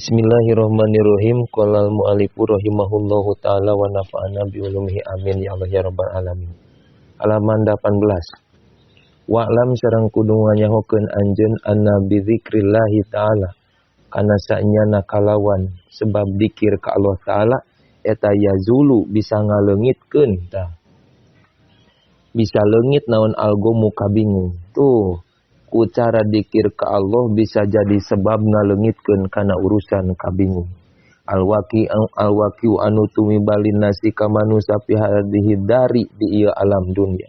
Bismillahirrahmanirrahim. Qala al-mu'allifu rahimahullahu taala wa nafa'ana bi ulumihi, amin ya Allah ya rabbal alamin. Halaman 18. Wa'lam, sareng kudu nganyahokeun anjeun, anna bi dzikrillahi taala, kana saenyana kalawan sebab dikir ka Allah taala eta yazulu, bisa ngaleungitkeun tah, bisa leungit naon, al-ghommu, kabingung. Tuh, ku cara dikir ke Allah bisa jadi sebab ngaleungitkeun kana urusan kabingung. Al-waqi al-waqi anu tumiba linnasi ka manusia fi hadhihi dari di ieu alam dunia.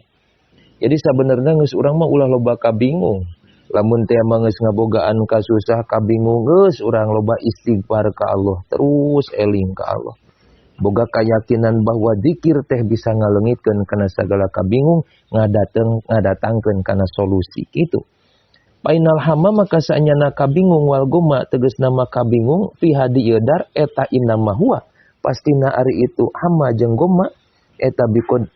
Jadi sabenerna geus urang mah ulah loba kabingung. Lamun teh mah geus ngabogaan kasusah, kabingung, geus urang loba istighfar ka Allah, terus eling ka Allah. Boga keyakinan bahwa dikir teh bisa ngaleungitkeun kana segala kabingung, ngadatangkeun kana solusi gitu. Fa innal hamma, maka saenyana kabingung, wal ghomma, tegasna mah kabingung, fi hadi dar eta innama huwa, pastina ari itu hamma jeung gomma eta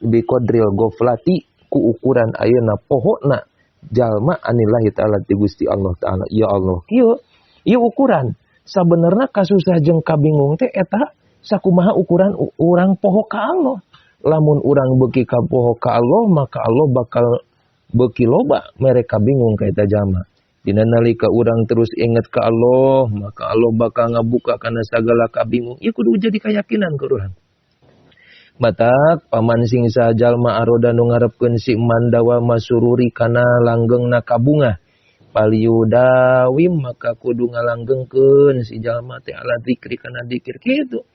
biqodril ghoflati, ku ukuran ayeuna pohona jalma, anillahi ta'ala, ti Gusti Allah ta'ala. Ya Allah, kieu ieu ukuran sabenerna kasusah jeung kabingung teh eta sakumaha ukuran urang poho ka Allah. Lamun urang beuki ka poho ka Allah, maka Allah bakal beuki loba mere kabingung ka eta jalma. Dina nalika urang terus inget ka Allah, maka Allah bakal ngabuka kana sagala kabingung. Ieu kudu jadi keyakinan ke urang. Matak faman, sing saha jalma, aroda, nu ngarepkeun si man, dawama sururi, kana langgengna kabungah, falyudawim, maka kudu ngalanggengkeun si jalma teh, ala dzikri, kana dikir kitu.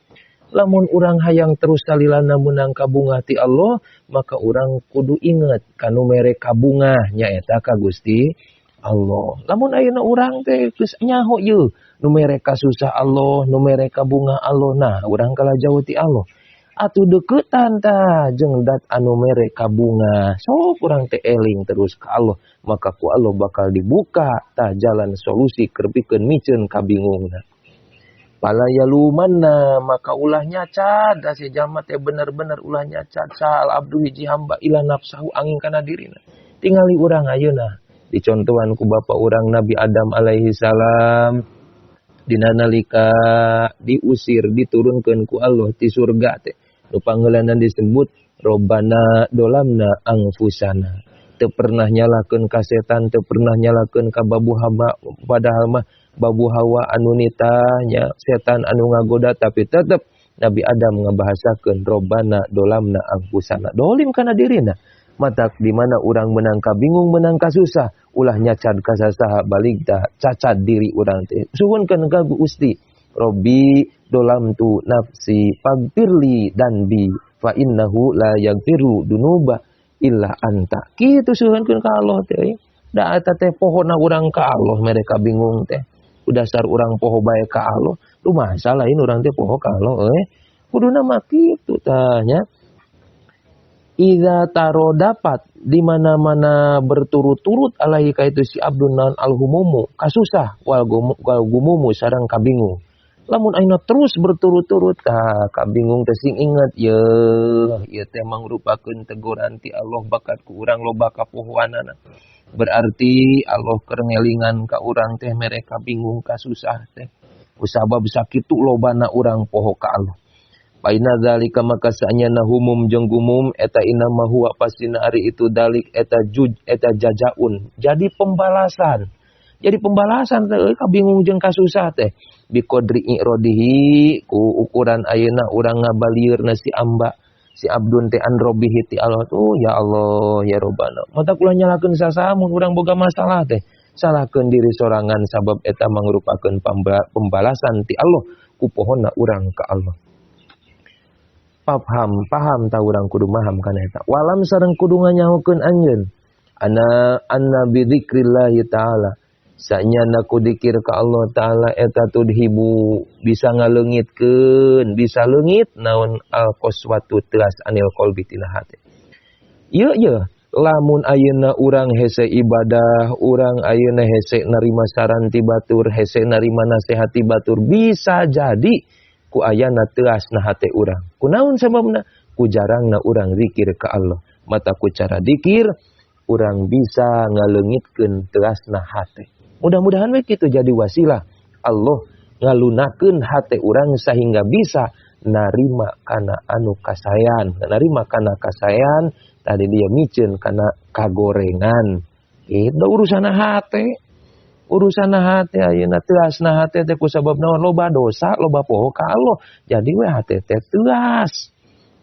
Lamun urang hayang terus salilana menang kabungah ti Allah, maka urang kudu inget kanu mere kabungah, nyaeta ka Gusti Allah. Lamun ayeuna urang teh geus nyaho ieu nu mere kasusah Allah, nu mere kabungah Allah, nah urang kalah jauh ti Allah. Atuh deketan tah jeung dat anu mere kabungah. Sok urang teh eling terus ka Allah, maka ku Allah bakal dibuka tah jalan solusi keur pikeun miceun kabingungna. Fala yalumanna, maka ulah nyacat da si jalma teh, bener-bener ulah nyacat sal abdu, hiji hamba, illa nafsahu, angin kana dirina. Tingali urang ayeuna dicontohan ku bapak urang Nabi Adam alaihi salam, dina nalika diusir, diturunkan ku Allah ti surga teh, nu pangheulana disebut robbana dolamna anfusana. Teu pernah nyalahkeun ka setan, teu pernah nyalahkeun ka babu hamba, padahal mah babu Hawa anu nitahnya, setan anu ngagoda, tapi tetep Nabi Adam ngabahasakeun robbana dolamna anfusana, dolim kana dirina. Matak di mana urang menang kabingung, menang kasusah, ulah nyacat ka sasaha, balik tah cacat diri urang teh, suhunkeun ka Gusti, Robbi dolamtu nafsi faghfirli danbi fa innahu la yaghfiru dunuba illa anta. Kitu suhunkeun ka Allah teh. Da eta teh pohona urang ka Allah mereka bingung teh. Dasar urang poho bae ka Allah, rumasa lain urang teh poho ka Allah euy. Kuduna mah kitu tah nya. Iza taro dapat, di mana-mana berturut-turut, alaihi, ka itu si abdun, naon al-humumu, kasusah, wal gumumu, sareng kabingung. Lamun ayeuna terus berturut-turut ka kabingung teh, sing inget ye, ieu teh mangrupakeun teguran ti Allah bakat ku urang loba kapohoanana. Berarti Allah keur ngelingan ka urang teh mereka bingung kasusah teh kusabab sakitu lobana urang poho ka Allah. Fa inna dzalika, maka saenyana humum jeung gumum eta, inama huwa, pastina ari itu dalik eta juj eta jazaun, jadi pembalasan. Jadi pembalasan teh euy kabingung jeung kasusah teh biqodri i'rodihi, ku ukuran ayeuna urang ngabalieur si amba, si abdun teh, an robbihi, ti Allah tuh. Ya Allah ya Robbana. Mata ulah nyalahkeun sasaha mun urang boga masalah teh, salahkeun diri sorangan, sabab eta mangrupakeun pembalasan ti Allah ku pohonna urang ka Allah. Paham paham ta, urang kudu maham kana eta. Wa'lam, sareng kudu nganyahokeun anjeun, anna anna bi dzikrillahi taala, saenyana ku dikir ka Allah taala eta tudhibu, bisa ngaleungitkeun, bisa leungit naon, al qaswatu, teas, anil qalbi, tina hate. Ieu ye, lamun ayeuna urang hese ibadah, urang ayeuna hese narima saran ti batur, hese narima nasihat ti batur, bisa jadi ku ayana teas na hate urang. Kunaon sababna? Ku jarangna urang zikir ka Allah. Mata ku cara dikir urang bisa ngaleungitkeun teasna hate. Mudah-mudahan we kitu jadi wasilah Allah. Ngalunakeun hate urang sehingga bisa narima kana anu kasayan, narima kana kasayan tadi dia miceun kana kagorengan. Itu urusan hate. Urusan hate ayeuna teuasna hate teh kusabab naon? Loba dosa, loba poho ka Allah. Jadi we hate teh teuas.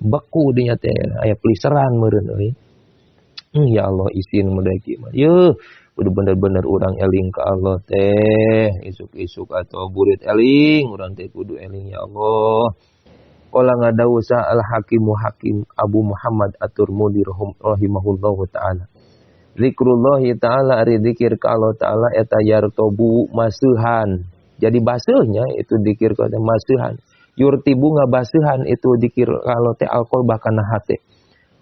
Beku dinya teh aya pliseran meureun euy. Ya Allah isin mudaki mah. Yeuh, kudu bener-bener urang eling ka Allah teh, isuk-isuk atau burit eling, urang teh kudu eling ya Allah. Qala ngadawusa al-hakimu hakim Abu Muhammad At-Tirmidzi rahimahullahu taala. Zikrullahi ta'ala ari zikir ka Allah ta'ala eta yartobu masuhan. Jadi baseuhnya itu zikir ka masuhan. Yurtibu ngabaseuhan itu zikir ka Allah teh alqol bahkan hate.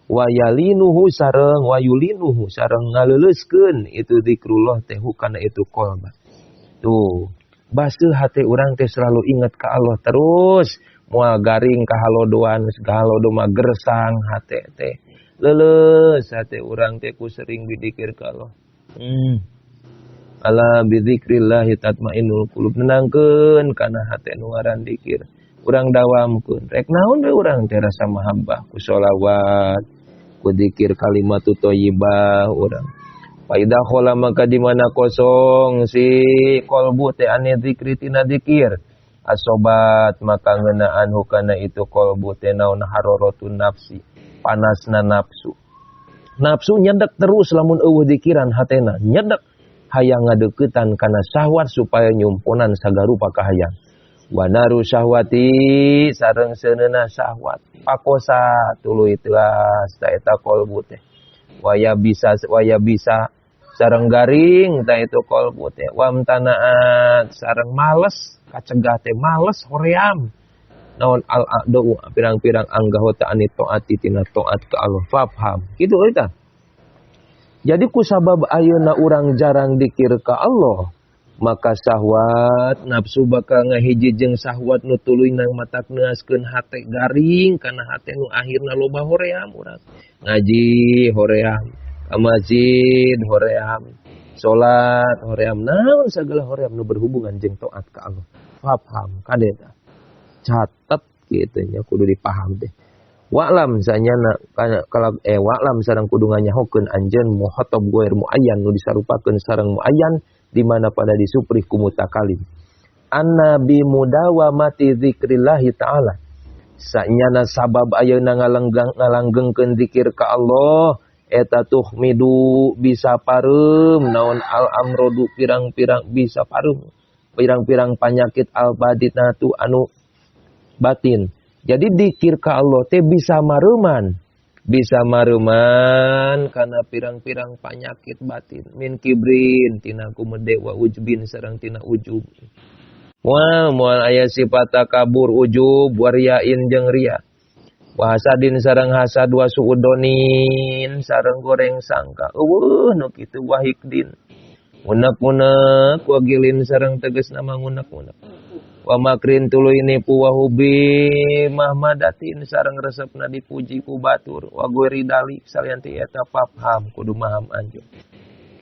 Wayalinuhu sareng wayulinuhu sareng ngaleuleuskeun itu zikrullah teh hukana itu qalba. Tuh, baseuh hate urang teh selalu ingat ka Allah terus. Moal garing kahalodoan, halodo mah gersang hate teh. Leuleus hate urang teh ku sering didikir ka Allah. Ala bizikrillah tatmainnul qulub. Nenangkeun kana hate nu ngaran dikir. Urang dawamkeun. Rek naon we urang teh rasa mahabbah ku sholawat, ku dikir kalimat thayyibah urang. Faida khola maka di mana kosong si kolbu teh ane zikri tina dikir. Asobat maka ngeunaan hukana itu kolbu teh naon harorotun nafsi. Panasna nafsu. Nafsu nyedek terus lamun eueuh dikiran hatena, nyedek hayang ngadeukeutan kana syahwat supaya nyumponan sagarupa kahayang. Wanaru syahwati sareng seuneuna syahwat. Pakosa tuluy teuas ta eta kolbu teh. Waya bisa sareng garing ta itu kolbu teh. Wamtanaat sareng males, kacegah teh males hoream. Naon al-a'dau pirang-pirang anggahota ani taati tina taat ka Allah fafham. Kitu euy tah. Jadi kusabab ayeuna urang jarang dikir ka Allah, maka syahwat nafsu bakal ngahiji jeung syahwat nu tuluy nang matak neaskeun hate garing kana hate nu akhirna loba hoream urang. Ngaji hoream, ka masjid hoream, salat hoream, naon sagala hoream nu berhubungan jeung taat ka Allah. Fafham kade tah. Catat gitu nya kudu dipaham teh. Wa'lam sanyana kalau wa'lam sareng kudu nganyahokeun anjeun muhatab goir muayyan nu disarupakeun sareng muayyan di mana pada disuprih ku mutakalim. Annabi mudawamati zikrillahi ta'ala. Sanyana sabab ayeuna ngalanggengkeun zikir ka Allah eta tuhmidu bisa pareum naon al amrodu pirang-pirang bisa pareum pirang-pirang panyakit al badinatu anu batin. Jadi dikir ka Allah teh bisa mareuman karena pirang-pirang penyakit batin min kibrin tina kumede wa ujbin sareng tina ujub. Wah moal aya sifat takabur ujub wariain jeung ria. Wa hasadin sareng hasad wa suudonin sareng goreng sangka. Eueuh nu kitu wahikdin. Unek-unek wa gilin sareng tegasna mangunek-unek. Wa makrin tuluy nipu wa hubi mahmadatin sareng resepna dipuji ku batur wa gori dalik salian ti eta fafham kudu maham anjeun.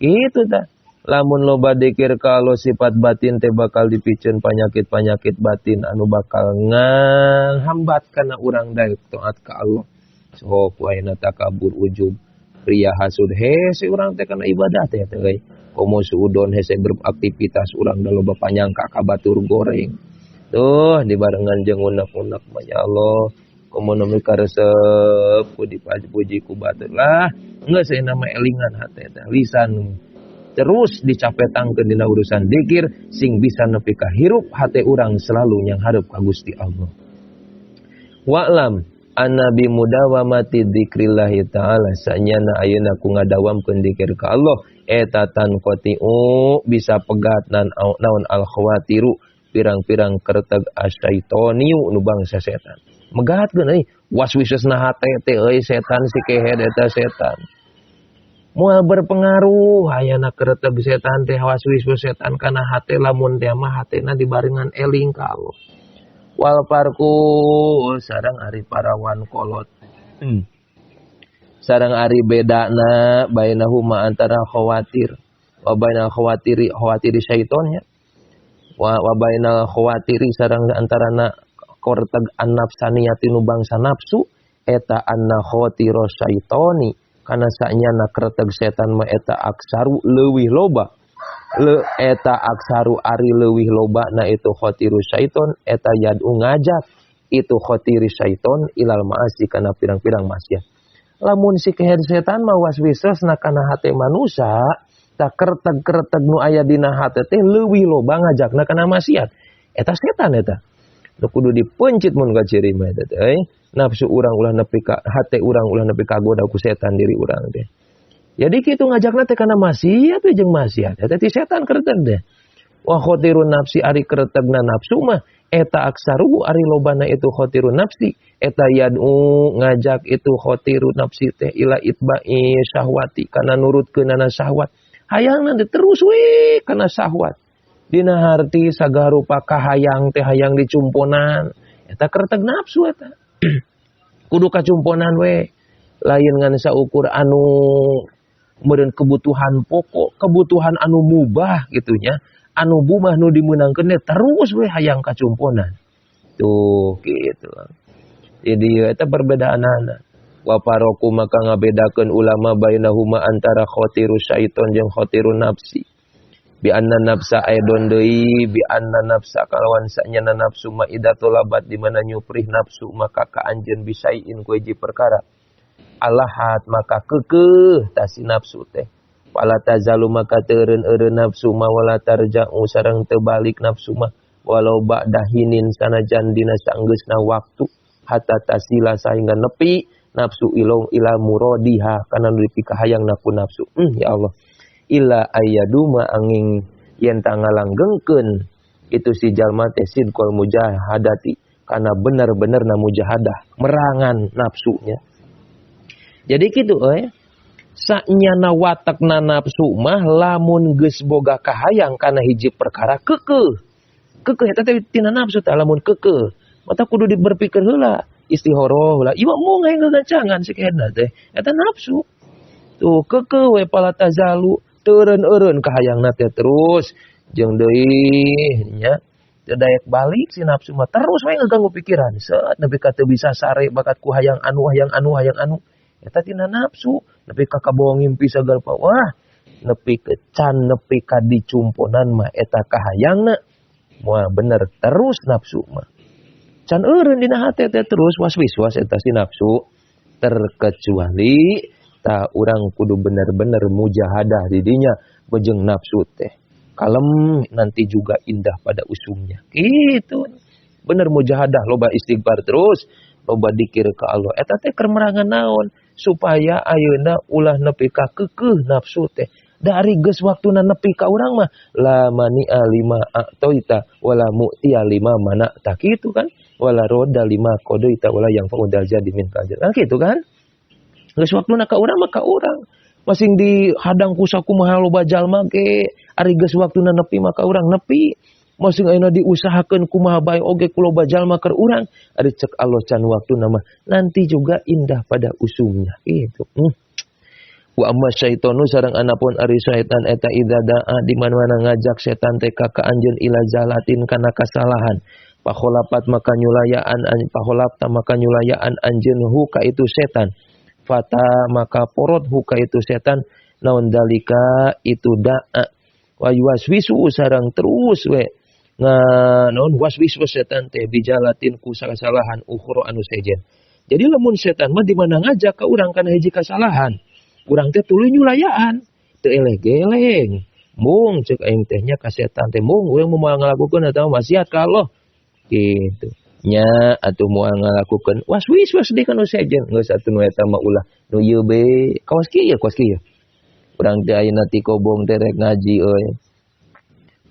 Kitu tah. Lamun loba dikir kalau sifat batin teh bakal dipiceun penyakit-penyakit batin anu bakal nghambat kana urang daek taat ka Allah. Sok wae takabur ujub riya hasud hese urang teh kana ibadah teh teh euy. Komo suudon hese beraktivitas urang da loba panyangka ka batur goreng. Tuh dibarengan jeung unek-unek mah ya Allah. Komo nu karesep ku dipuji ku batur lah. Geus aya nama elingan hate teh lisan terus dicapetangkeun dina urusan zikir sing bisa nepi ka hirup hate urang selalu yang hareup ka Gusti Allah. Wa'lam annabi mudawamati dzikrillahi ta'ala sanyana ayeuna ku ngadawamkeun zikir ka Allah eta tanqatiu bisa pegat nan naon al khawatiru pirang-pirang kerteg asyaitoniu nu bangsa setan. Megatkeun euy waswisna hate teh euy setan si kehed eta setan. Moal berpengaruh hayana kereteg setan teh waswisna setan kana hate lamun teh mah hatena dibarengan eling ka Allah. Wal parku sareng ari parawan kolot. Sareng ari bedana bainahuma antara khawatir wa bainal khawatiri khawatiri syaitonnya. Wa wa bainal khawatiri sareng antarana korteg an-nafsaniyati nu bangsa nafsu eta anna khawatira syaitoni kana sanyana kreteg setan mah eta aksaru leuwih loba le eta aksaru ari leuwih loba na itu khatiru syaiton eta yad'u ngajak itu khatiri syaiton ilal ma'asi kana pirang-pirang maksiat. Lamun si kehed setan mah waswisosna kana hate manusia tak kerteg-kerteg nu aya dina hate teh leuwih loba ngajakna kana maksiat. Eta setan eta. Nu kudu dipencit mun kaciri mah eta teh. Nafsu urang ulah nepi ka hate urang ulah nepi kagoda ku setan diri urang teh. Jadi kitu ngajakna teh kana maksiat we jeung maksiat. Eta ti setan kerteg teh. Wa khatirun nafsi ari kertegna nafsu mah eta aksaru ari lobana itu khatirun nafsi eta yad'u ngajak itu khatirun nafsi teh ila itba'i syahwati kana nurutkeunana syahwat. Hayang nanti terus we kana syahwat. Dina harti sagarupa kahayang teh hayang dicumponan eta kerteg nafsu eta. Kudu kacumponan we lain ngan saukur anu meureun kebutuhan pokok, kebutuhan anu mubah gitunya, anu bumah nu dimeunangkeun teh terus we hayang kacumponan. Tuh gitu. Jadi eta perbedaanana. Wa faroku maka ngabedakeun ulama bainahuma antara khatiru syaiton jeung khatirun nafsi. Bi anna nafsa aidon deui bi anna nafsa kalawan sanyana nafsu ma idza tolabat di mana nyuprih nafsu maka ka anjeun bisain ku hiji perkara. Alahat maka keukeuh tah si nafsu teh. Fala tazalu maka teureun-eureun nafsu ma wala tarja'u sareng teu balik nafsu mah walau ba'dahinin sanajan dina sanggeusna waktu hatta tasila sahingga nepi nafsu ilong ila muradiha kana nu dipikahayang ku nafsu. Ya Allah. Illa ayyaduma angin yen tangalanggengkeun itu si jalma teh sidqul mujahadati kana bener-bener na mujahadah merangan nafsunya. Jadi kitu euy. Sanyana watekna nafsu mah lamun geus boga kahayang kana hiji perkara keukeuh. Keukeuh eta teh tina nafsu teh lamun keukeuh. Mata kudu diberpikir heula, istihoroh heula. Ieu mah hayang gagancangan si kehedna teh. Eta nafsu. Tuh keukeuh we pala tazalu teureun-eureun kahayangna teh terus jeung deui nya teu daek balik si nafsu mah terus we ngaganggu pikiran. Set nepi ka teu bisa sare bakat ku hayang anu hayang anu hayang anu. Eta tina nafsu nepi ka kabawa ngimpi sagala wah nepi ke can nepi ka dicumponan mah eta kahayangna moal bener terus nafsu mah. Can eureun dina hate teh terus was-was eta si nafsu terkecuali ta urang kudu bener-bener mujahadah di dinya bejeng nafsu teh. Kalem nanti juga indah pada usungnya. Gitu. Bener mujahadah loba istighfar terus, loba dikir ka Allah. Eta teh keur merangan naon supaya ayeuna ulah nepi ka keukeuh nafsu teh. Dari geus waktuna nepi ka urang mah la mani'a lima a'toita wala mu'tiya lima mana tak kitu kan? Wala roda lima qadoita wala yang fa'udal jadi min kajal. Nah kitu kan? Geus waktuna ka urang mah ka urang. Masing dihadang ku sakumaha loba jalma ge, ari geus waktuna nepi mah ka urang nepi. Masing ayeuna diusahakeun kumaha bae oge ku loba jalma keur urang, ari cek Allah can waktuna mah nanti juga indah pada usungnya gitu. Wa amma syaitonu sareng anapun ari syaitan eta idza da'a di mana-mana ngajak setan teh ka anjeun ila zalatin kana kasalahan. Pakholapat maka nyulayaan pakholapta maka nyulayaan anjeun hu ka itu setan. Fata maka porot hu ka itu setan naon dalika itu da'a. Wa yuwaswisu sareng terus we naon waswisu setan teh bijalatin ku kasalahan ukhra anu sejen. Jadi lamun setan mah di mana ngajak ka urang kana hiji kasalahan, urang teh tuluy nyulayaan, teu eleh geleng. Mung cek aing teh nya ka setan teh mung urang moal ngalakukeun atawa maksiat ka Allah. Gitu. Nya atuh moal ngalakukeun waswis deui kana sejen geus atuh nu eta mah ulah nu ieu be kawas kieu kawas kieu. Urang teh ayeuna ti kobong teh rek ngaji euy.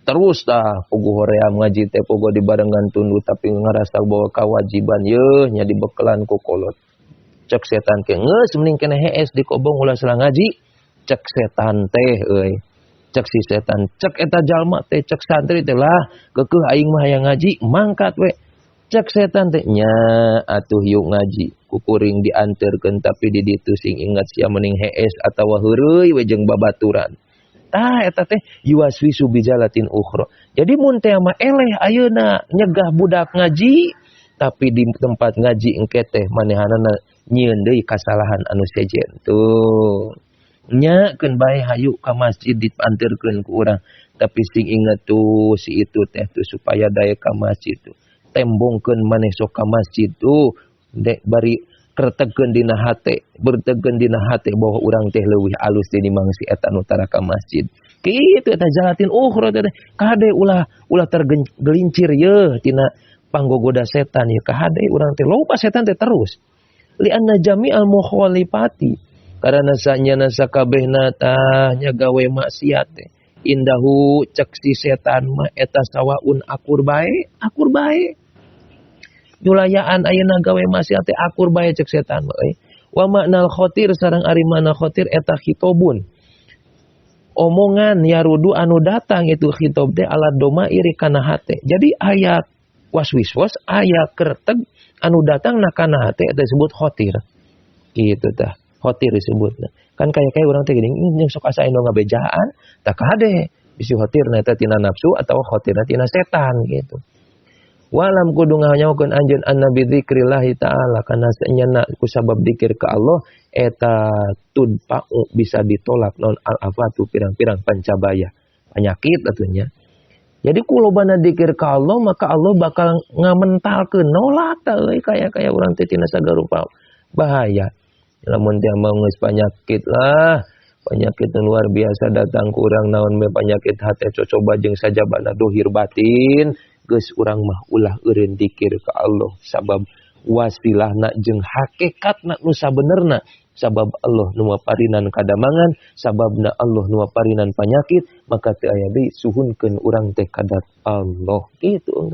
Terus tah puguh hoream ngaji teh puguh dibarengan tunduh tapi ngarasa bahwa kewajiban yeuh nya dibekelan ku kolot. Cek setan teh geus mending keneh hees di kobong ulah salah ngaji. Cek setan teh euy. Cek si setan, cek eta jalma teh, cek santri teh lah keukeuh aing mah hayang ngaji mangkat we. Cek setan teh nya atuh yuk ngaji kukuring dianterkeun tapi di ditu sing ingat sia mending hees atawa heureuy we jeung babaturan. Tah eta teh yuwaswisu bijalatin ukhra. Jadi mun teh mah eleh ayeuna nyegah budak ngaji tapi di tempat ngaji engke teh manehanana nyieun deui kasalahan anu sejen. Tuh. Nya keun bae hayu ka masjid dianterkeun ku urang, tapi sing inget tuh si itu teh tuh supaya daya ka masjid tuh. Tembongkeun maneh sok ka masjid tuh dek bari kertegeun dina hate, bertegeun dina hate bahwa urang teh leuwih alus tinimbang si eta nu tara ka masjid. Kitu eta jalatin ukhra teh kade ulah ulah tergelincir ye tina panggogoda setan ye kahade urang teh loba setan teh terus. Lianna jami'al mukhalifati karena sanyana sakabehna tah nya gawe maksiat teh indahu cek si setan mah eta sawaun akur bae akur bae. Nyulayaan ayeuna gawe maksiat teh akur bae cek setan mah euy. Wa ma'nal khotir sareng ari mana khotir eta khitobun. Omongan yarudu anu datang itu khitob teh ala domairi kana hate. Jadi aya waswiswas aya kerteg anu datang na kana hate eta disebut khotir. Gitu tah. Khotir disebutna. Kan kaya-kaya urang teh geuning jeung sok asa anu ngabejaan tah kade bisi khotirna eta tina nafsu atawa khotirna tina setan gitu. Walam kudu nganyaokeun anjeun annabi dzikrillahi ta'ala kana sanyana ku sabab dzikir ka Allah eta tudfa'u bisa ditolak non al afatu pirang-pirang pancabaya penyakit atunya. Jadi ku lobana dzikir ka Allah maka Allah bakal ngamentalkeun nolak tah euy kaya-kaya urang teh tina sagarupa bahaya. Lamun teh mau geus penyakit lah, penyakit luar biasa datang ku urang naon we penyakit hate cocoba jeung sajabana dohir batin geus urang mah ulah eureun dikir ka Allah sabab wasilahna jeung hakikatna nu sabenerna sabab Allah nu maparinan kadamangan sababna Allah nu maparinan panyakit maka teu aya deui suhunkeun urang teh kadat Allah kitu.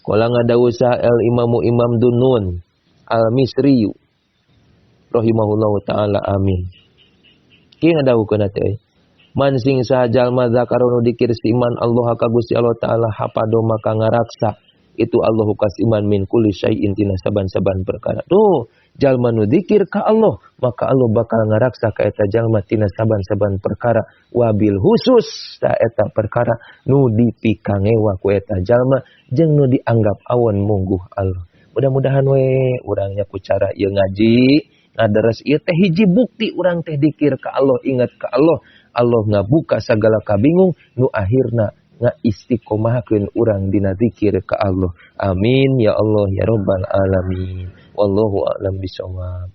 Qala ngadawusa al imamu Imam Dunun al Misri rahimahullahu taala amin. Kieu ngadawukeun teh man sing saha jalma zakarunu dikir si iman Allah ka Gusti Allah taala hapado maka ngaraksa itu Allahu kas iman min kulli syai'in tina saban-saban perkara. Tuh jalma nu dikir ka Allah maka Allah bakal ngaraksa ka eta jalma tina saban-saban perkara wabil khusus ta eta perkara nu dipikangewa ku eta jalma jeung nu dianggap awon mungguh Allah. Mudah-mudahan we urangnya ku cara ieu ngaji ngaderes ieu teh hiji bukti urang teh dikir ka Allah ingat ka Allah. Allah ngabuka sagala kabingung nu akhirna ngaistiqomahkeun urang dina zikir ka Allah. Amin ya Allah ya rabbal alamin. Wallahu a'lam bishawab.